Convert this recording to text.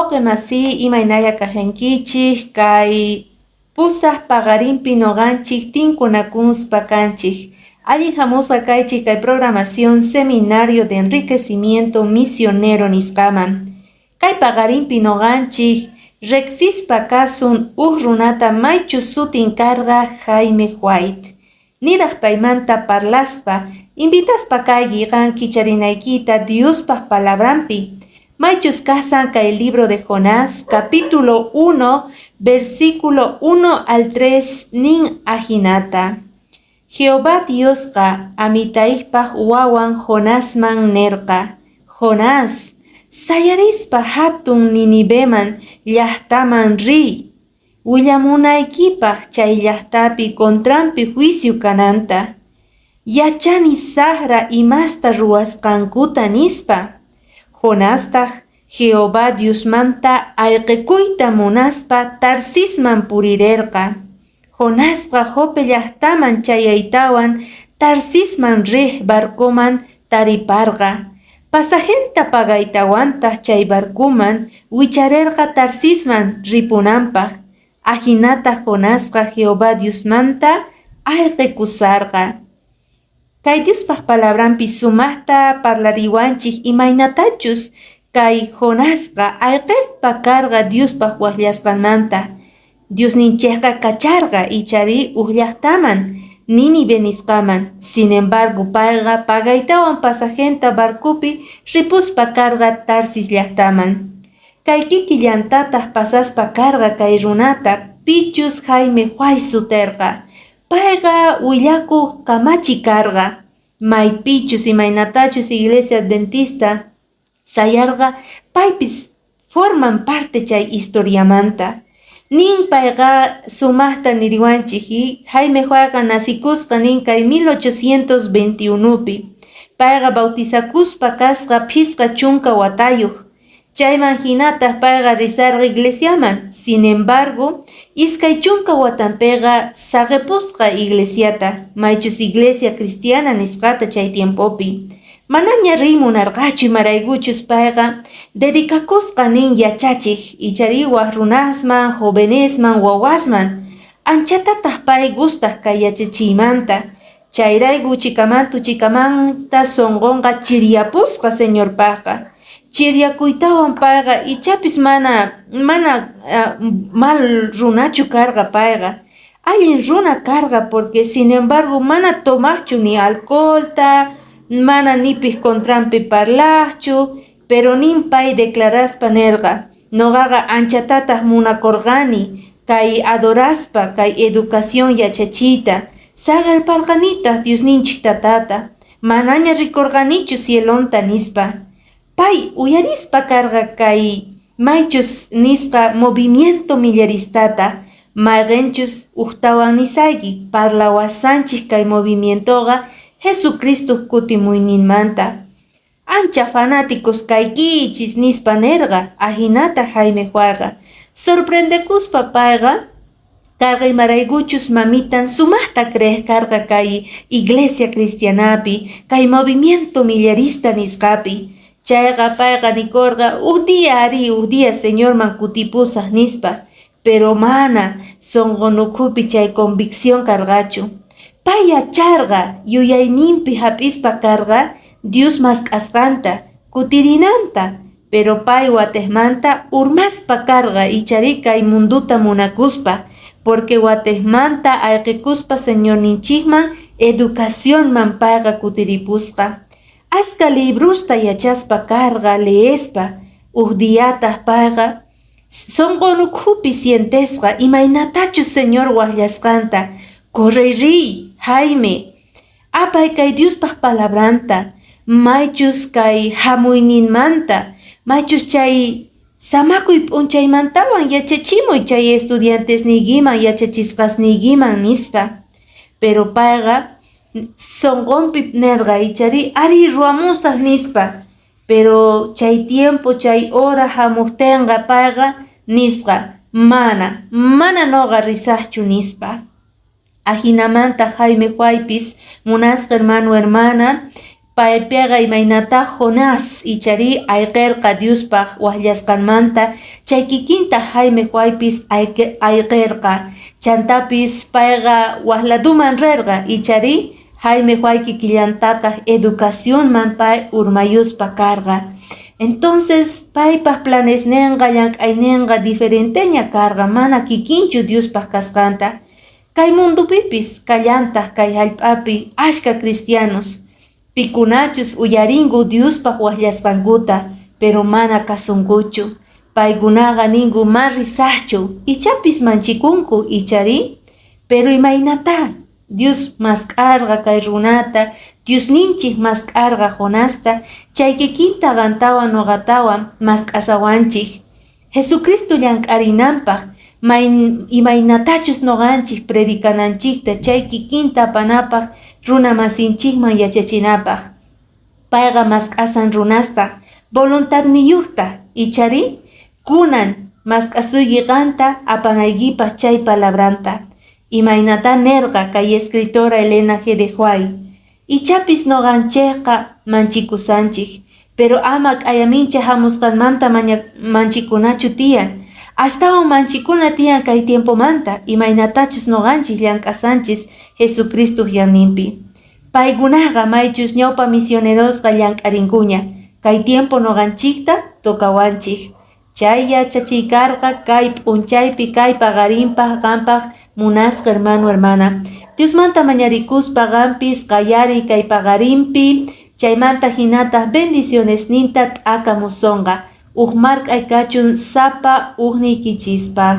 Wawqi masiy, imaynalla kashankichik? Kay pusaq paqarinpi nuqanchik tinkunakuspa kanchik. Allin hamusqa kaychik kay programación Seminario de Enriquecimiento Misionero nisqaman. Kay paqarinpi nuqanchik riqsispa kasun huk runata maychus sutin karqa Jaime White. Niraq paymanta parlaspa, invitaspa kayki qan kicharinaykita Diospa palabranpi. Maychus kasan kay libro de Jonás, capítulo 1, versículo 1 al 3, nin ajinata. Jehová Diosqa Amitaipaj wawan Jonasman nerqa: Jonás, sayarispa hatun Niniveman llaqtaman riy, willamunaykipaj chay llaqtapi contranpi juicio kananta. Yachani saqra imasta ruwasqankuta, nispa. Jonastaj Jehová Diosmanta ayqekuyta munaspa Tarsisman purirerqa. Jonasqa Jope llaqtaman chayaytawan Tarsisman riq barcoman tariparqa. Pasajenta pagaytawantaj chay barcoman wicharerqa Tarsisman ripunanpaj. Ajinata Jonasqa Jehová Diosmanta ayqekusarqa. Kay Diospaj palabranpi sumaqta parlariwanchik imaynatachus kay Jonasqa ayqespa karqa Diospaj waqllasqanmanta. Diosninchikqa kacharqa ichari huk llaqtaman, Nínive nisqaman. Sin embargo, payqa pagaytawan pasajenta barcopi ripuspa karqa Tarsis llaqtaman. Kay kikillantataq pasaspa karqa kay runata pichus Jaime White suterqa. Payqa willakuq kamachi karqa. Maypichus imaynatachus iglesia adventista sayarqa, paypis forman parte chay historiamanta. Nin payqa sumaqta niriwanchik, Jaime Whiteqa nacikusqa nin kay 1821pi. Payqa bautizakuspa kasqa 50 watayuq. Chayman hinataq payqa risarqa iglesiaman. Sin embargo, 20 watanpiqa saqipusqa iglesiata, maychus iglesia cristiana nisqata chay tiempopi. Manaña riy munarqachu, imaraykuchus payqa dedicakusqa nin yachachiq ichari waq runasman, jovenesman, wawasman. Anchatataq pay gustaq kay yachachiymanta. Chayrayku chikamanta chikamanta sunqunqa chiriyapusqa Señorpaqqa. Chiriyakuytawan payqa ichapis mana mal runachu karqa payqa. Allin runa karqa porque, sin embargo, mana tomaqchu ni alcoholta, mana nipis contranpi parlaqchu, pero nin pay declaraspa nerqa: "Nuqaqa anchatataq munakurqani kay adoraspa kay educación yachachiyta, saqirparqanitaq Diosninchik tatata, manaña rikurqanichu cielonta", nispa. Pay uyarispa karqa kay maychus nisqa movimiento milleristata, mayqinchus uktawan nisayki parlawasanchik kay movimientoqa Jesucristo kutimuyninmanta. "Ancha fanáticos kaykichis", nispa nerqa ajinata Jaime Whiteqa. Sorprendekuspa payqa karqa imaraykuchus mamitan sumaqta creeq karqa kay iglesia cristianapi, kay movimiento millerista nisqapi. Chayqa payqa nikurqa: "Huk día ari, huk día Señorman kutipusaq", nispa. Pero mana sunqun ukhupi chay convicción karqachu. Pay yacharqa, yuyayninpi hap'ispa karqa Dios mask'asqanta, kutirinanta, pero pay watejmanta urmaspa karqa ichari kay munduta munakuspa, porque watejmanta ayqikuspa Señorninchikman educacionman payqa kutiripusqa. Aska librusta yachaspa karqa leespa, huk diyataq payqa sunqun ukhupi sientesqa imaynatachus Señor waqllasqanta: "Correy riy, Jaime, apay kay Diospaq palabranta, maychus kay hamuyninmanta, maychus chay samakuy p'unchaymantawan yachachimuy chay estudiantesniykiman, yachachisqasniykiman", nispa. Pero payqa sunqunpi nerqa ichari "ari, ruwamusaq", nispa. Pero chay tiempo, chay hora hamuqtinqa payqa nisqa: "Mana, mana nuqa risaqchu", nispa. Ajinamanta Jaime Whitepis, munasqa hermano, hermana, Paypiqa imaynatá Jonás icharí ayqirqa Diospaq waqllasqanmanta, chay kikinta Jaime Whitepis ayqirqa. Chantapis payqa waqladuman rirqa icharí Jaime White kikillantataq educacionman pay urmayuspa karqa. Entonces paypaq planesninqa llank'ayninqa diferenteña karqa, mana kikinchu Diospaq kasqanta. Kay mundupipis kallantaq kay hallp'api ashka cristianos, pikunachus uyarinku Diospaq waqllasqankuta, pero mana kasunkuchu. Paykunaqa ninku ma risaqchu, ichapis manchikunku icharí, pero imaynatá Dios mask'arqa kay runata, Diosninchik mask'arqa Jonasta, chay kikinta qantawan nuqatawan mask'asawanchik. Jesucristo llank'arinanpaq imaynatachus nuqanchik predicananchikta chay kikinta apanapaq runa masinchikman yachachinapaq. Payqa mask'asan runasta, voluntadniyuqta, icharí kunan mask'asuyki qanta apanaykipaq chay palabranta. Imaynatá nerqa kay escritora Elena G. de White. Ichapis nuqanchikqa manchikusanchik, pero ama k'ayamincha hamusqanmanta manchikunachu tiyan. Astawan manchikuna tiyan kay tiempomanta, imaynatachus nuqanchik llank'asanchis Jesucristo yanninpi. Paykunaqa maychus ñawpa misionerosqa llank'arinkuña, kay tiempo nuqanchikta tocawanchik. Chay yachachiykarqa kay p'unchaypi kay paqarinpaq qanpaq munasqa hermano hermana. Diosmanta mañarikuspa qampis qayariy kay paqarinpi, chaymanta hinataq bendicionesninta t'akamusonqa. Uj mark'ay kachun sapa ujniykichispaq.